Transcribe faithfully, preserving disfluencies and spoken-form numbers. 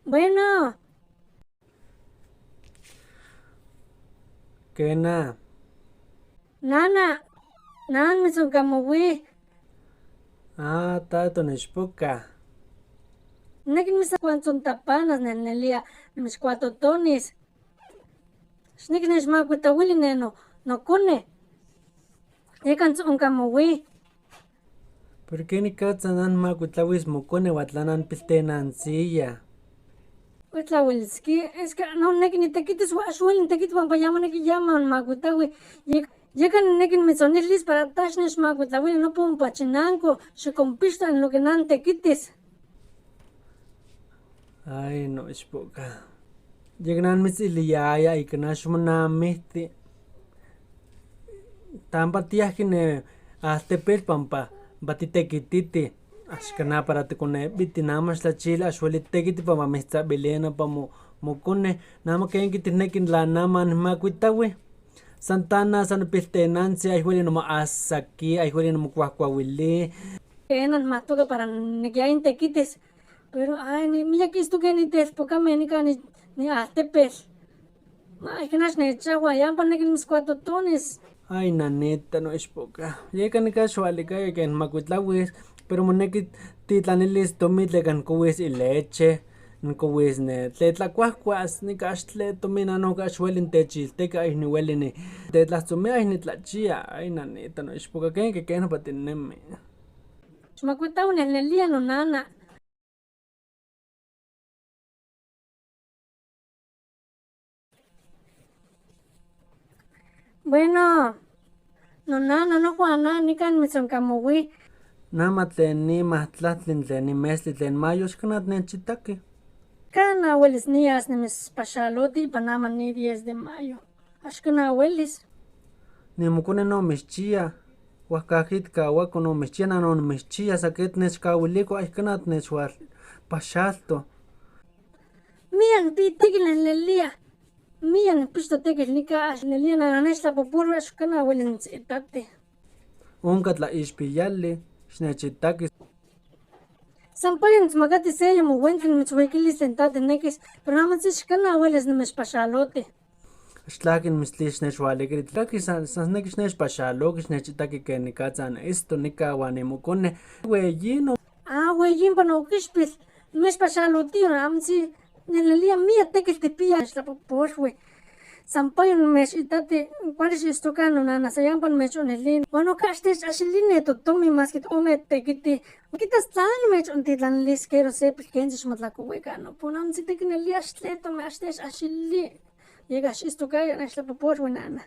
Bueno. Kena. Nana, nan mitzonkamowij. Ah, tato nixpoka. Niki nimitzkuantzontapanas, nehnelia, nimitzkuatotonis. Xneki nechmakuitawili ne no, nokone. Yekan tzonkamowij. Pero kenikatza nan makuitlawis mokone, uan tla nan piltenantzia. Uetlawilski, es que no neki nitekitis, uan axwel nitekiti pampa ya moneki ya manmakuitawi. Yek-, yekan nineki nimitzonilis para ta xnechmakuitlawili nopa ompa chinanko, xikonpixta en lo que nan tekitis. Ay, no, ixpoka. Yek nan mitziliyaya ika nan xmonamihti. Tampa tiahki ne altepetl pampa, pampa titekititi. Axka na para tikonebiti, nada más tlachili, axweli tekiti pampa mihtzabilina pa mo, mokone. Nada más ken kitineki tla nana nihmakuitawi. San tana, san nipiltenantzi, ay weli nimoasaki, ay weli nimokuahkuawili. Kena nihmahtoka para nikiaya nitekitis. Pero, ay, ni, miyak istoke nitelpokameh nika ni, ni altepetl. Ay, kena xnechahwa, ya pan neki nimitzkuatotonis. Ay, nanita, no ixpoka. Yeka nika xualikaya ken makuitlawis, pero moneki titlanilis tomin tleka nikowis ileche, nikowis ne, tletlakuahkuas, nika axtle tomin, nanohka axweli nitechilteki, ay niweli ni, tetlahtzomia, ay nitlachia. Ay, nanita, no ixpoka, ken ke ken nopa tinemi. Xmakuitawi, nehnelia nonana. Bueno, nonana, nohkwa na, nikan nimitzonkamowih. Nana, tlen ni mahtlahtli, tlen ni mestli, tlen mayo, axka na tinechitaki. Kana welis nias nimitzpaxaloti ipan nana ni diez de mayo. Axka na welis. Nimokone no mixchia. Wahkahki tikawako no mixchia, nana no nimixchia, sa ke tinechkawiliko, ay kana tinechwalpaxalto. Miyak nihpia tekil, nehnelia. Miyak nihpixto tekil nika, nehnelia nana nechtlapohpolwi, axka na welis nimitzitati. Onka tlaixpiyali, xnechitaki. San payo nimitzmakati seya mowentli nimitzwehikilis tlen ta tinekis, pero amo tzin, axka na welis nimechpaxaloti. Xtlahki nimitztli, xnechwalikili tlaki, san, san neki xnechpaxaloki, xnechitaki kenikatza niisto nika uan nimokone. Weyin no. Ah, weyin pan okixpil. Nimechpaxaloti, amo tzin, nehnelia miyak tekil tikpia, nechtlapojpolwi. San payo nimechitati, kuali xiistoka nonana, san ya pan nimechonili. Uan nohka axtechahxili ne totomin maski ome tekiti. Kitas tlan nimechontitlanilis, kero se pilkentzi, ximotlakowika nopon, amo tzin, tekinelia axtle tomin, axtechahxili. Yeka xiistokaya, nechtlapojpolwi nana.